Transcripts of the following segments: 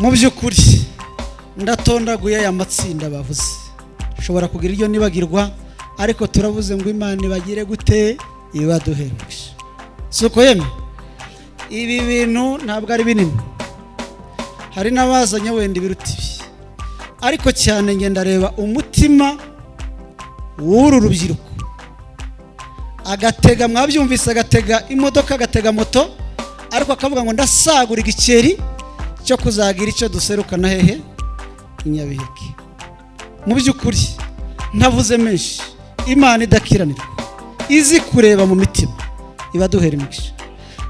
Mu by'ukuri ndatondaguye aya matsinda bavuze, ushobora kugira iryo nibagirwa, ariko turavuze ngo Imana ibagire gute? Ibaduheruke. Si uko yemwe? Ibi bintu ntabwo ari binini, hari n'abazanye wenda ibiruta ibi, ariko cyane ngenda reba umutima w'uru rubyiruko. Agatega, mwabyumvise, agatega imodoka, agatega moto, ariko akavuga ngo ndasagura igiceri cyo kuzagira icyo duserukana hehe? I Nyabiheke. Mu by'ukuri ntavuze menshi, Imana idakiranirwa, izi kureba mu mitima, ibaduhera imigisha,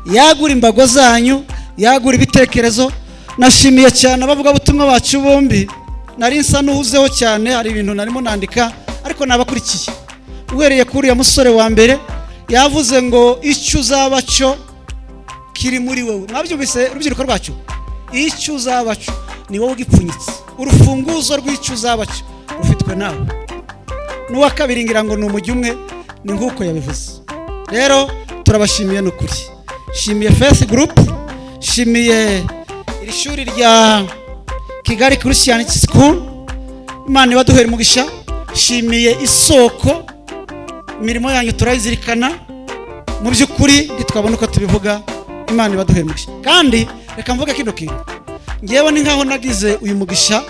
yagura imbago zanyu, yagura ibitekerezo. Nashimiye cyane abavugabutumwa bacu bombi. Nari nsa n'uhuzeho cyane, hari ibintu narimo nandika, ariko nabakurikiye. Uhereye kuri uriya musore wa mbere, yavuze ngo icyo uzaba cyo kiri muri wowe. Mwabyumvise, urubyiruko rwacu? Icyo uzaba cyo ni wowe ugipfunyitse. Urufunguzo rw'icyo uzaba cyo rufitwe nawe. N'uwa kabiri ngira ngo ni umujyi umwe, ni nk'uko yabivuze. Rero turabashimiye, ni ukuri. Shimiye Faith Group, shimiye iri shuri rya Kigali Christian School, Imana ibaduhera umugisha. Shimiye Isoko, imirimo yanyu turayizirikana. Mu by'ukuri ntitwabona uko tubivuga. Imana ibaduhera umugisha. Kandi reka mvuge kino kintu: ngewe ni nkaho nagize uyu mugisha.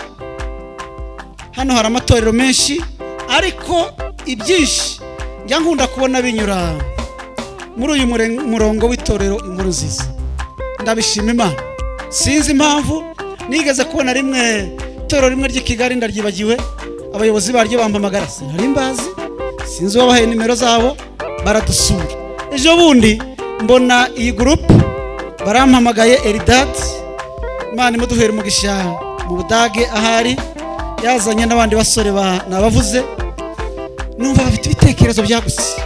Hano hari amatorero menshi, ariko ibyinshi njya nkunda kubona binyura muri uyu murongo w'itorero Inkuru Nziza. Ndabishima Imana. Sinzi impamvu, nigeze kubona rimwe itorero rimwe ry'i Kigali, ndaryibagiwe, abayobozi baryo bampamagara, sinari mbazi, sinzi uwabahaye nimero zabo, baradusura. Ejo bundi mbona iyi groupe barampamagaye. Eridadi, Imana imuduhera umugisha mu Budage ahari, yazanye n'abandi basore nabavuze, numva bafite ibitekerezo byagutse.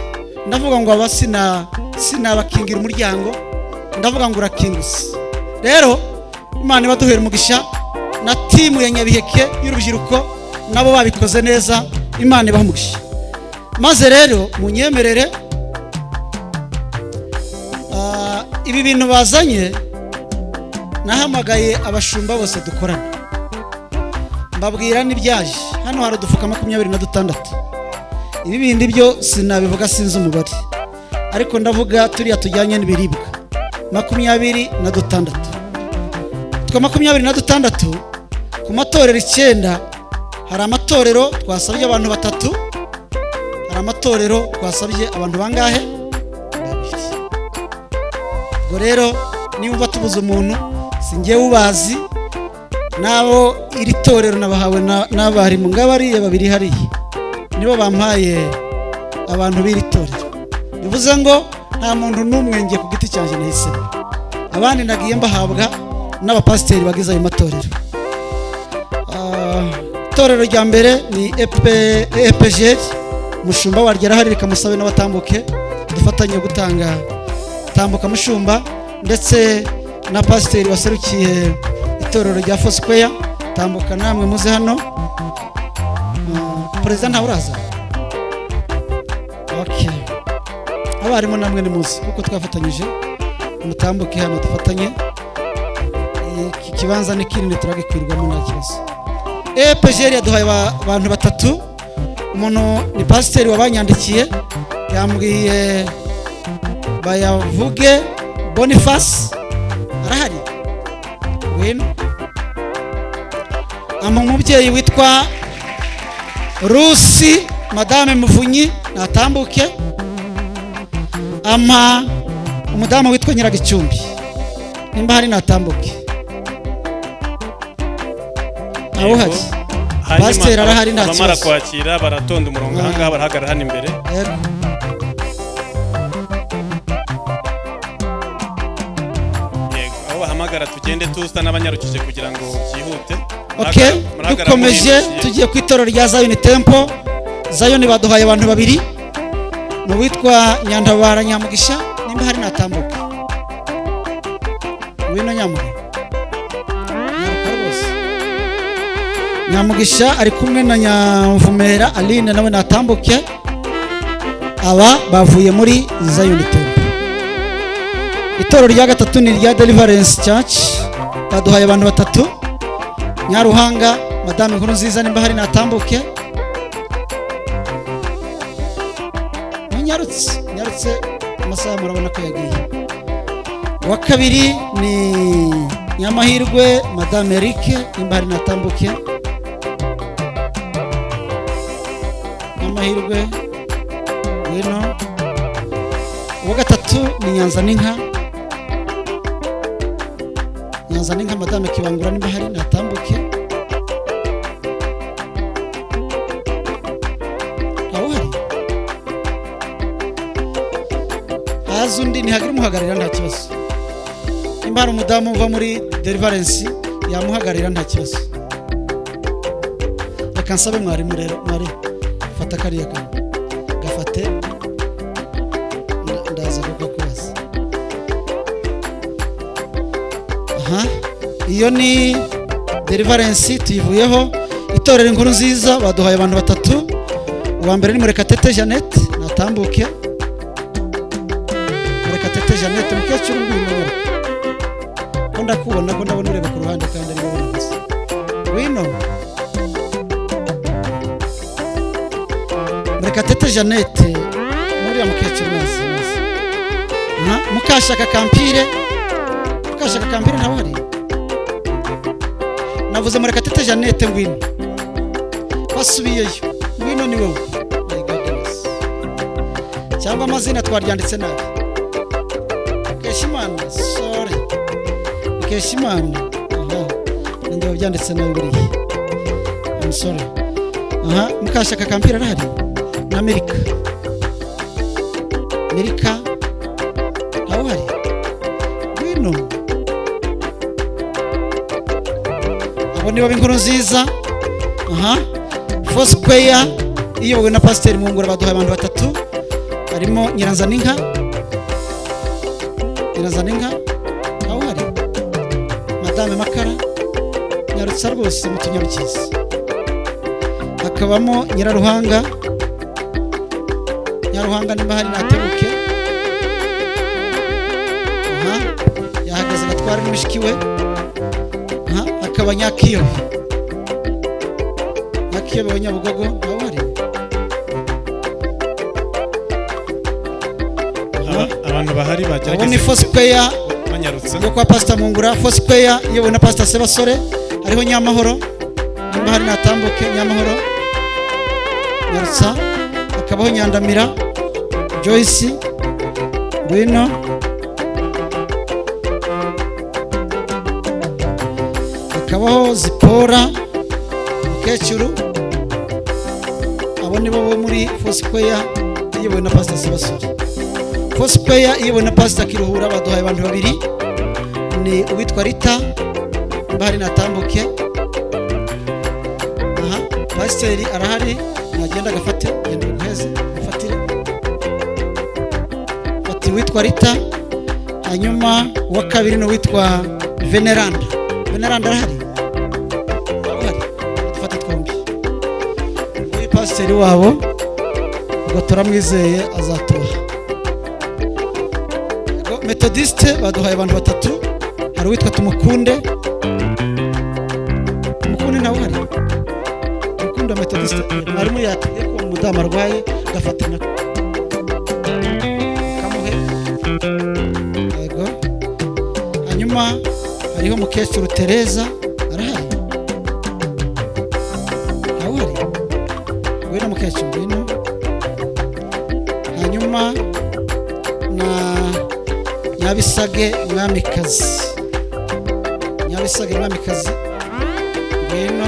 Ndavuga ngo aba sinabakingira umuryango, ndavuga ngo urakingutse. Rero Imana ibaduhera umugisha, na team ya Nyabiheke y'urubyiruko nabo babikoze neza, Imana ibaha umugisha. Maze rero munyemerere, ibi bintu bazanye, nahamagaye abashumba bose dukorana, mbabwira n'ibyaje. Hano hari udufuka 26. Ibi bindi byo sinabivuga, sinzi umubare, ariko ndavuga turiya tujyanye n'ibiribwa, 26. Twa 26 ku matorero 9. Hari amatorero twasabye abantu batatu, hari amatorero twasabye abantu bangahe? Babiri. Ubwo rero niba tubuze umuntu, si ngewe ubazi, n'abo iri torero nabahawe n'abarimu ngabariya babiri hariya, nibo bampaye abantu b'iri torero. Bivuze ngo nta muntu n'umwe ngiye ku giti cyanjye nahisemo, abandi nagiye mbahabwa n'abapasiteri bagize ayo matorero. Itorero rya mbere ni EPGR, umushumba waryo arahari, reka musabe n'abatambuke dufatanye gutanga. Tambuka mushumba, ndetse na pasiteri waserukiye itorero rya Foursquare, tambuka namwe muze hano. Perezida ntawe uraza? Okay. Abarimu namwe ni muze kuko twafatanyije, mutambuke hano dufatanye. Iki kibanza ni kinini, turagikwirwamo nta kibazo. EPGR yaduhaye abantu batatu. Umuntu ni pasiteri wabanyandikiye, yambwiye bayavuge. Boniface arahari? Ngwino. Ama umubyeyi witwa Rusi, Madame Muvunyi, natambuke. Ama umudamu witwa Nyiragicumbi, nimba hari natambuke. Ntawe uhari? Hanyuma Pasiteri arahari, nta abamara kibazo. kwakira baratonda umurongo ahangaha, barahagarara hano imbere. Yego. Yego, aho bahamagara tugende tusa n'abanyarukije kugira ngo byihute. Okay. Murahagarara Dukomeje. muhindukiye. Tugiye ku itorero rya Zion Temple. Zion baduhaye abantu babiri, ni uwitwa Nyantabara Nyamugisha, nimba hari natambuka. Ngwino Nyamugisha, nyaruka rwose. Nyamugisha ari kumwe na Nyamvumera Aline, nawe natambuke. Aba bavuye muri Zion Temple. Itorero rya gatatu ni irya Deliverance Church, baduhaye abantu batatu. Nyaruhanga, Madame Nkuru Nziza nimba hari natambuke. Munyarutse, nyarutse, amasaha murabona ko yagiye. Uwa kabiri ni Nyamahirwe Madame Eric, nimba hari natambuke. Nyamahirwe ngwino. Uwa gatatu ni Nyanza n'inka, Nyanza n'inka Madame Kibangura, nimba hari natambuke. Ntawuhari, haza undi, ntihagira umuhagararira nta kibazo. Nimba hari umudamu uva muri Deliverance yamuhagararira nta kibazo. Reka nsabe mwarimu rero, mwari fata kariya kantu gafate, ndaza kukakubaza. Aha, iyo ni Deliverance tuyivuyeho. Itorero Inkuru Nziza baduhaye abantu batatu. Uwa mbere ni Murekatete Jeannette, natambuke. Murekatete Jeannette, mukecuru ngwino ngaruka, ko ndakubona, ko ndabona ureba ku ruhande kandi ari wowe gusa. Ngwino Murekatete Jeannette, muriya mukecuru nazi nazi. Aha, Mukashaka Kampire, Mukashaka Kampire ntawe uhari. Navuze Murekatete Jeannette, ngwino, wasubiyeyo, ngwino ni wowe. My goodness, cyangwa amazina twaryanditse nabi. Mukeshimana, sorry, Mukeshimana, aha ninjye wabyanditse nabi buriya, I'm sorry. Aha, Mukashaka Kampire arahari na Amerika, Amerika ntawe uhari, ngwino. Abo nibo b'Inkuru Nziza. Aha, Foursquare iyobowe na Pasiteri Mungura baduhaye abantu batatu, harimo Nyiranzaninka, Nyiranzaninka ntawe uhari. Madame Makara, nyarutsa rwose mutunyarukiza. Hakabamo Nyiraruhanga, Nyaruhanga nimba hari natebuke. Aha, yahagaze gatwara n'umushiki we. Aha, hakaba Nyakiyobe, Nyakiyobe wa Nyabugogo ntawe uhari. Aha, Abantu bahari abo ni bagerageze Foursquare banyarutse. yo kwa Pastor Mungura. Foursquare iyobowe na Pastor Sebasore, hariho Nyamahoro, nimba hari natambuke. Nyamahoro nyarutsa. Hakabaho Nyandamira Joyce, ngwino. Hakabaho Zipora mukecuru. Abo nibo bo muri Foursquare iyobowe na Pastor Sebasore. Foursquare iyobowe na Pastor Kiruhura baduhaye abantu babiri, ni uwitwa Rita, nimba hari natambuke. Aha, pasiteri arahari, nagenda agafate, genda uguheze ufatire, fata uwitwa Rita. Hanyuma uwa kabiri ni uwitwa Veneranda, Veneranda arahari, arahari, dufate twombi. Uyu pasiteri wabo ubwo turamwizeye azatubaha. Yego, Methodiste baduhaye abantu batatu, hari uwitwa Tumukunde, Tumukunde nawe uhari, Tumukunde wa Methodiste. Mwarimu yatubwiye ko umudamu arwaye, gafate nako kamuhe. Yego, hanyuma hariho mukecuru Tereza, arahari, ntawe uhari, ngwino mukecuru ngwino. Hanyuma na Nyabisage Mwamikazi, Nyabisage Mwamikazi ngwino.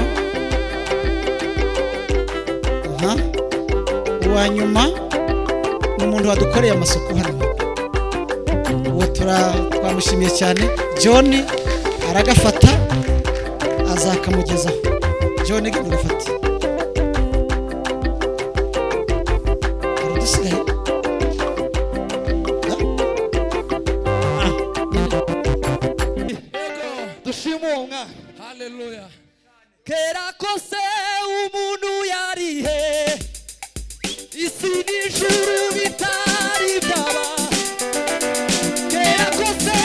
Aha, uwa nyuma ni umuntu wadukoreye amasuku hano, uwo twamushimiye cyane. John aragafata azakamugezaho. John genda ugafate. Hari udusigaye? Ah. Dushima uwo mwana. Haleluya. Kera kose umuntu yarihe, isi n'ijuru bitari byaba. Kera kose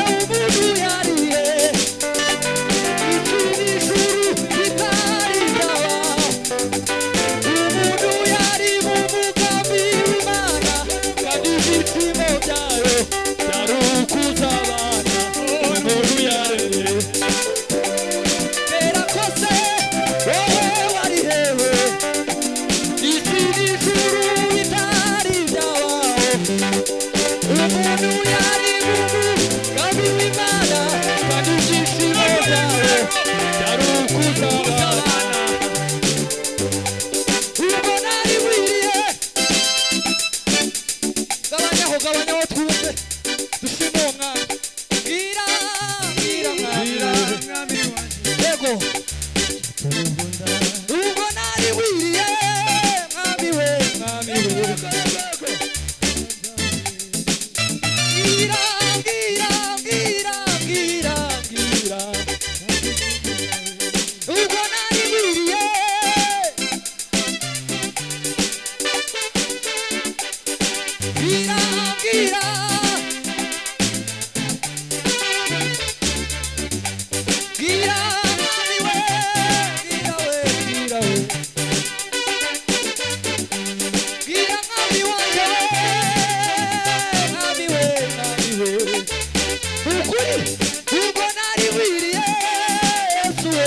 umuntu yarihe, isi n'ijuru Ukuri ubwo nari wiriye Yesu we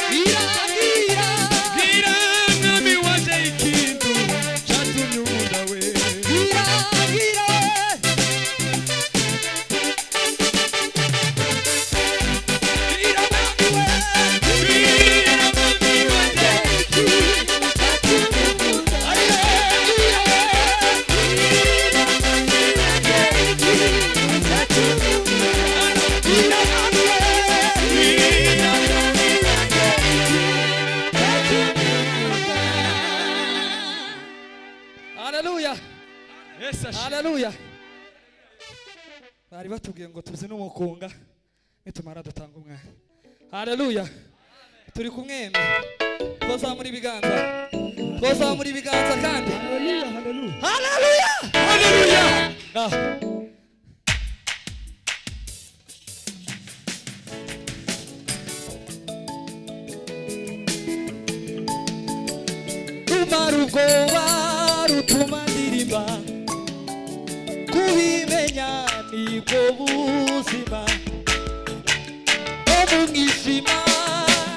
Bwira bwira Mwami wanje ikintu cyatumye unkunda we. Bwira bwira Bwira mwami we. Bwira mwami wanje Haleluya. Yesu ashimwe. Haleluya. Bari batubwiye ngo tubyine umukunga nitumara dutanga umwanya. Haleluya. Turi kumwembe. Twazamura ibiganza. Twazamura ibiganza kandi. Haleluya, haleluya. Haleluya. Haleluya. Ngaho. Rumara ubwoba rutuma ndirimba kubimenya nibwo buzima no mu mwijima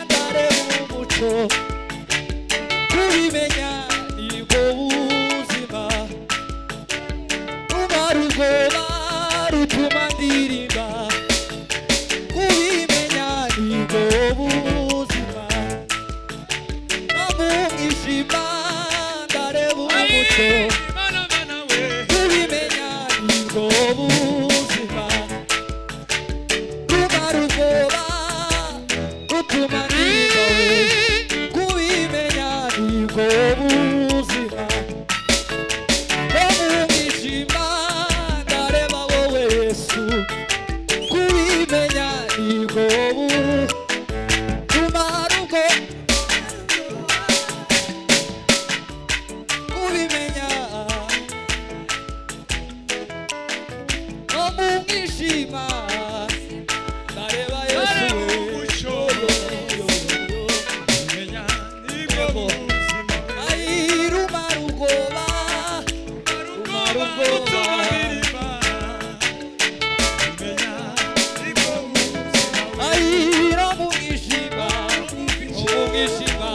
ndareba umuco kubimenya nibwo buzima rumara ubwoba rutuma ndirimba kubimenya nibwo buzima no mu mwijima ndareba umuco Mana mana we. kubimenya nibwo buzima rumara ubwoba rutuma ndirimba kubimenya nibwo buzima no mu mwijima ndareba wowe Yesu kubimenya nibwo buzima rumara ubwoba kubimenya no mu mwijima ndareba Yesu Ndareba we. umucyo. Menya nibwo buzima. Ai, rumara ubwoba rumara ubwoba Menya nibwo buzima. Ai, no mu mwijima no mu mwijima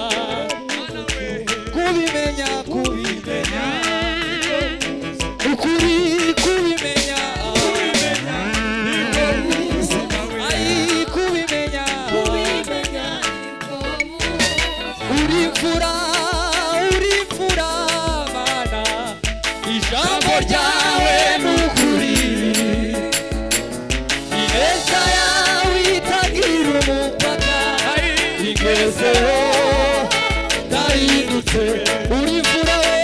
Mana we. kubimenya kubimenya ukuri kubimenya Menya nibwo buzima we. Ai, kubimenya uri imfura uri imfura mana ijambo ryawe ni ukuri ineza yawe itagira umupaka igezeho ndahindutse uri imfura we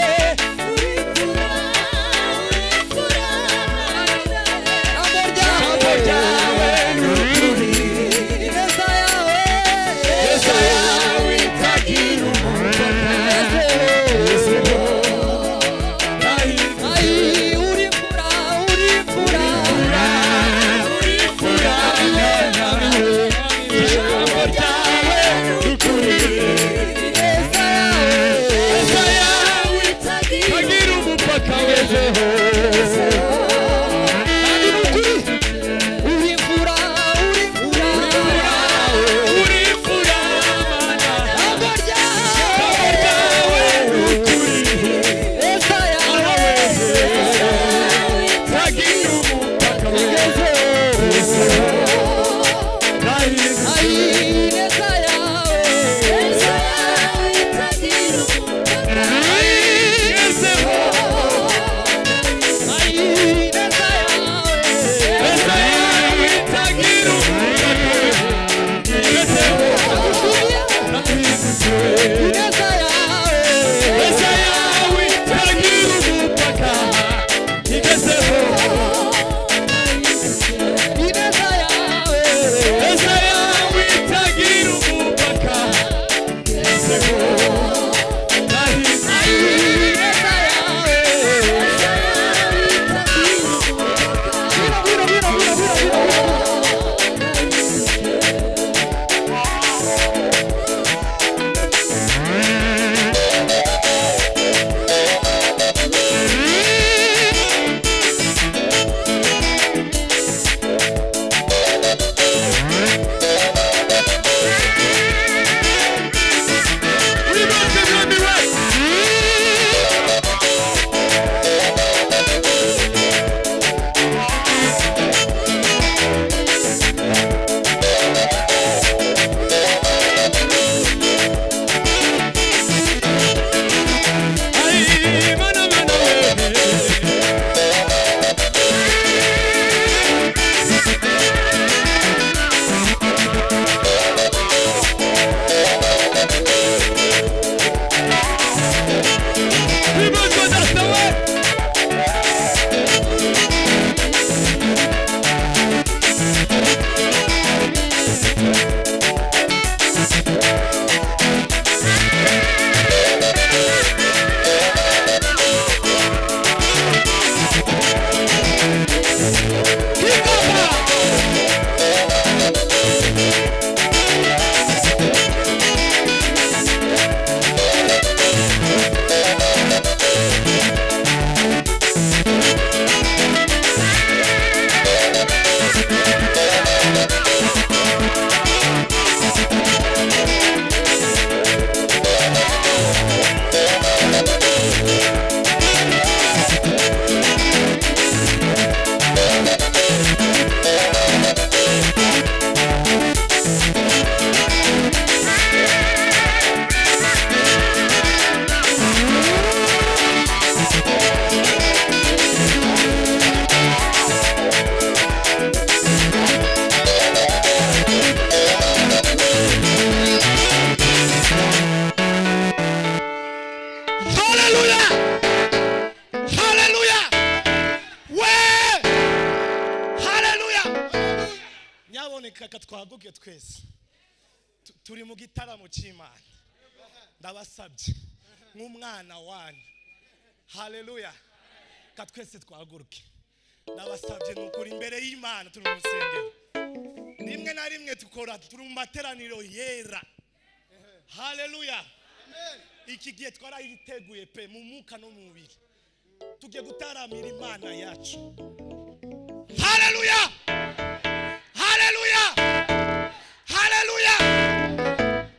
Nyaboneka katwaguke twese. Turi mu gitaramo cy'Imana. Ndabasabye nk'umwana wanyu, haleluya, katwese twahaguruke. Ndabasabye, ni ukuri, imbere y'Imana turi mu rusengero. Rimwe na rimwe tukora turi mu materaniro yera, haleluya. Iki gihe twarayiteguye pe, mu mwuka no mu mubiri. Tugiye gutaramira Imana yacu. Haleluya, haleluya, haleluya!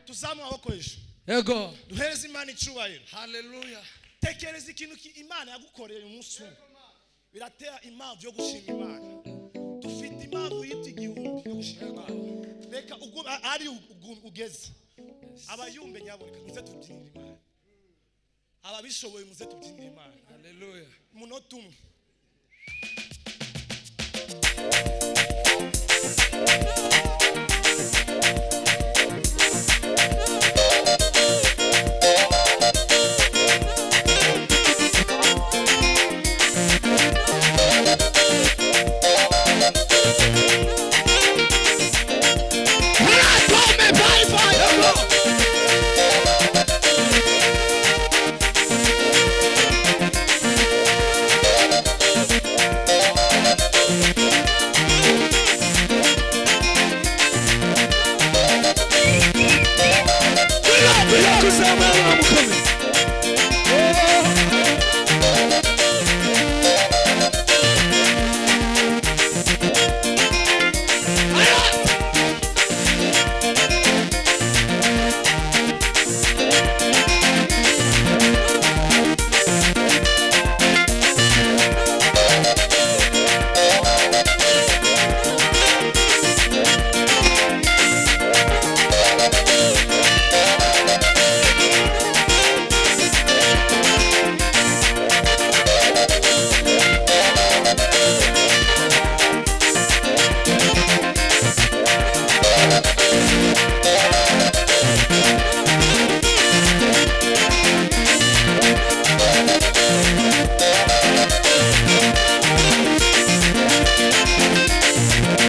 Tuzamuye amaboko hejuru. Yego. Duhereze Imana icubahiro. Haleluya. Tekereza ikintu Imana yagukoreye umunsi umwe, biratera impamvu yo gushima Imana. Dufite impamvu yitwa 1000 yo gushima Imana. Reka ubwo ari ugeze abayumbe, nyaboneka muze tubyinire Imana. Ababishoboye, muze tubyinire Imana. Haleluya. Umunota umwe.